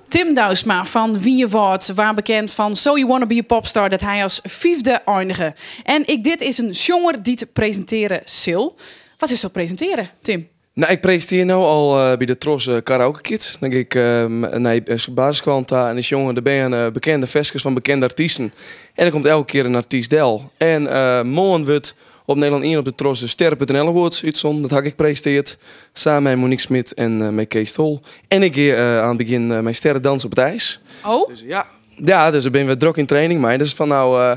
Tim Douwsma fan Wynjewâld waard bekend fan So You Wanna Be a Popstar, dat hy as fyfde einige. En ek dit is in sjonger dy't presintearje sil. Wat silsto presintearje, Tim? Nou, ik presintearje no al by de Tros Karaoke Kids. Dan gean ik nei basisskoallen ta en dan sjonge de bern bekende ferskes fan bekende artysten. En der komt elke kear in artyst del. En moarn wurdt op Nederlân ien op de Tros de Sterren.nl Awards útsonden. Dat ha ik presintearre. Samen met Monique Smit en met Kees Tol. En ik gean oan it begjin mei Sterrendans op it ijs. Oh? Dus ja. Ja, dus ik bin wer drok yn training. Mar dat is fan no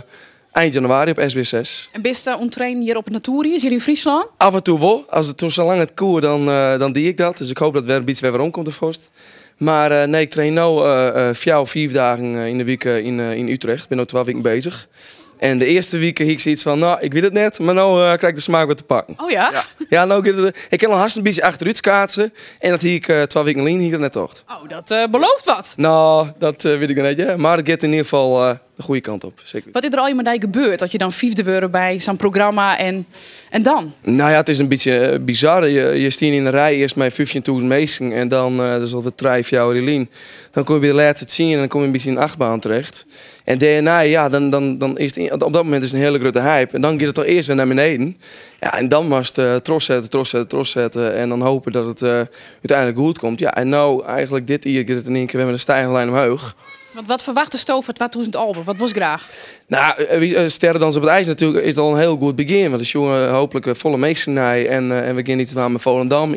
ein januari op SBS6. En bist oan it trainen hjir op it natoeriis, hjir yn Fryslân? Af en toe wol. As it toen salang it koe, dan die ik dat. Dus ik hoop dat wer in bytsje wer werom komt de vorst. Mar nee, ik train no 4, 5 dagen yn de wike yn Utrecht. Ik bin no 2 wiken bezich. En de earste wike hie ik soiets fan, no, ik wit it net, mar no krij ik de smaak wer te pakken. Oh ja? Ja. Ja, no giet it, ik kin al hast in bytsje achterút skaatsen. En dat hie ik 2 wiken lyn hie ik dat net tocht. Oh, dat belooft wat. No, dat wit ik noch net, hear. Mar it giet yn ieder gefal de goede kant op, zeker. Wat is der allegear mei dy gebeurd dat je dan fyfde wurde by sa'n programma en dan? Nou ja, it is in bytsje bizar. Je stean yn de rij earst mei 15.000 minsken en dan, dat is alweer 3, 4 jier lyn, dan kom je by de lêste 10 en dan kom je in bytsje yn de achtbaan terecht. En dêrnei, ja, dan, dan, dan is it, op dat momint is it in hiele grutte hype. En dan giet it toch earst wer nei beneden. Ja, en dan moatst trochsette, trochsette, trochsette en dan hope dat it úteinlik goed komt. Ja, en no, eigentlik dit jier giet it yn ien kear wer met in stijgende lijn omheech. Want wat ferwachtesto foar 2011? Wat wolst graach? Nou, Sterrendans op it ijs natuerlik is al in hiel goed begjin. Want der sjogge hooplik folle minsken nei. En we gean iets dwaan mei Volendam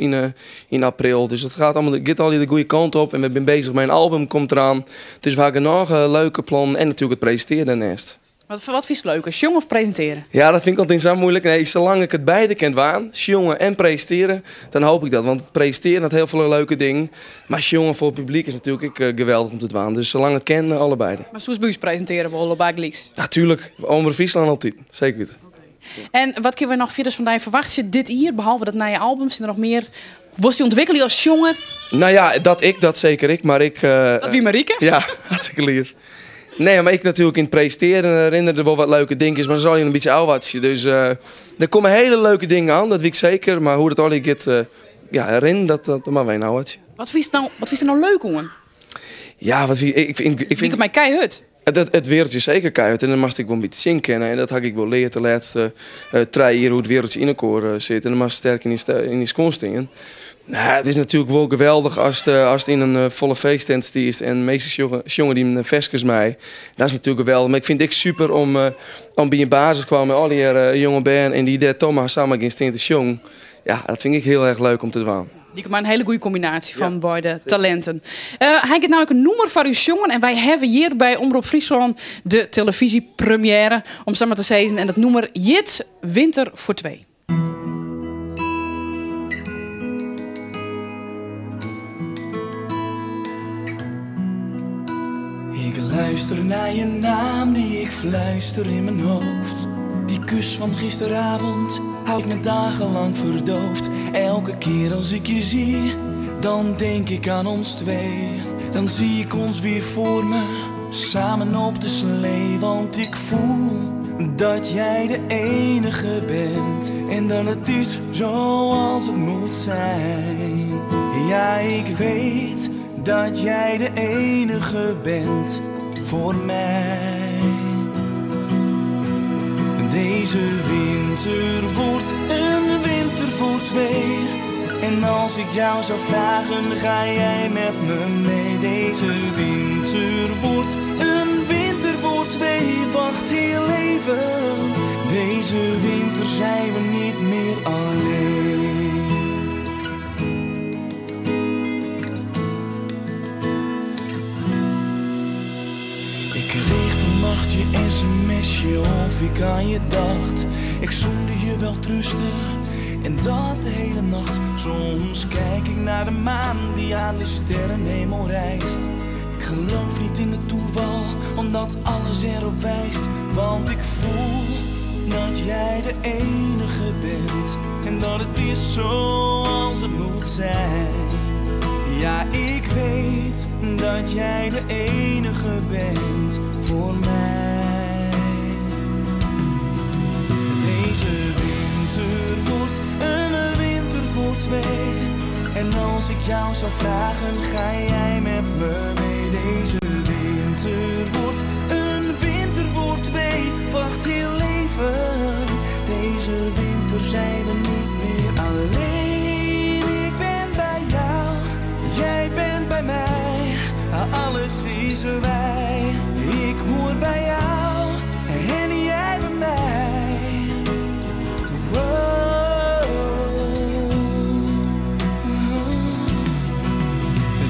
yn april. Dus dat gaat allemaal, giet al de goede kant op. En we binne bezig mei in album, komt eraan. Dus we ha genôch leuke plannen. En natuerlik it presintearjen dêrneist. Wat fynst leuker, sjonge of presintearje? Ja, dat fyn ik altyd sa moeilik. Nee, salang ik it beide kin dwaan, sjonge en presintearje, dan hoop ik dat. Want presintearjen hat hiel folle leuke dingen. Mar sjonge foar it publyk is natuerlik ek geweldich om te dwaan. Dus salang it kin, allebeide. Mar soest by ús presintearje wolle, bygelyks? Natuerlik, Omrop Fryslân altyd. Seker wite. En wat kinne we noch fierders fan dy ferwachtsje dit jier, behalve dat nije album? Syn der noch mear? Wolst dy ûntwikkelje as sjonger? Nou ja, dat ik, dat seker ik, mar ik, Dat wie Marieke? Ja, hartstikke lief. Nee, mar ik natuerlik yn it presintearjen rinne der wol wat leuke dinkjes, mar se sal je in bytsje ôfwachtsje. Dus der komme hiele leuke dingen oan, dat wit ik seker. Mar hoe dat allegear giet, ja, rinnen, dat moatte we even ôfwachtsje. Wat fynst no, wat fynst der no leuk oan? Ja, wat fyn ik, ik fyn, ik fyn Liket my keihurd. It wereldje is seker keihurd en dan moatst ek wol in bytsje sjen kinne. En dat ha ik wol leard de lêste 3 jier hoe it wereldje yn elkoar sit. En dan moatst sterk yn dyn skuon stean. Nou, it is natuerlik wol geweldich ast yn in folle feesttent stiest en minsken sjonge dyn ferskes mei. Dat is natuerlik geweldich. Mar ik fyn it ek super om by in basisskoalle mei allegear jonge bern en dy dêr toch mar samar gean stean te sjongen. Ja, dat fyn ik hiel erch leuk om te dwaan. Liket my in hiele goede kombinaasje fan beide talinten. Hy giet no ek in nûmer foar ús sjongen en wy hawwe hjir by Omrop Fryslân de televyzjepremiêre, om sa mar te sizzen. En dat nûmer hjit Winter voor Twee. Ik luister naar je naam die ik fluister in mijn hoofd. Die kus van gisteravond houdt me dagenlang verdoofd. Elke keer als ik je zie, dan denk ik aan ons twee. Dan zie ik ons weer voor me, samen op de slee. Want ik voel dat jij de enige bent en dat het is zoals het moet zijn. Ja, ik weet dat jij de enige bent voor mij. Deze winter wordt een winter voor twee. En als ik jou zou vragen, ga jij met me mee? Deze winter wordt een winter voor twee. Wacht heel even, deze winter zijn we niet meer alleen. Ik kreeg vannacht je sms'je of ik aan je dacht. Ik zoende je wel trusten en dat de hele nacht. Soms kijk ik naar de maan die aan de sterrenhemel reist. Ik geloof niet in het toeval, omdat alles erop wijst. Want ik voel dat jij de enige bent en dat het is zoals het moet zijn. Ja, ik weet dat jij de enige bent voor mij. Deze winter wordt een winter voor twee. En als ik ik jou zou vragen, ga jij met me mee? Deze winter wordt een winter voor twee. Wacht heel even, deze winter zijn we niet meer alleen. Ik ben bij jou, jij bent bij mij. Alles is wij. Ik hoor bij jou en jij bij mij. Wow.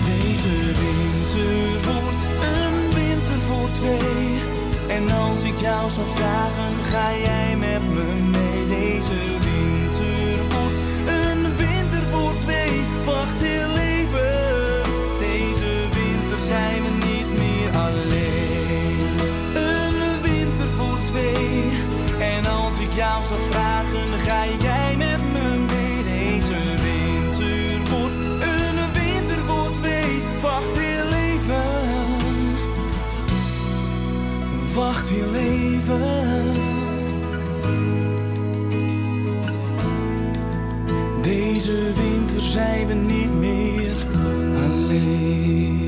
Deze winter wordt een winter voor twee. En als ik jou zou vragen, ga jij met me mee? Deze winter wordt een winter voor twee. Wacht heel even, deze winter zijn we niet meer alleen. Een winter voor twee. En als ik jou zou vragen, ga jij met me mee? Deze winter wordt een winter voor twee. Wacht heel even, wacht heel even. Deze winter zijn we niet meer alleen.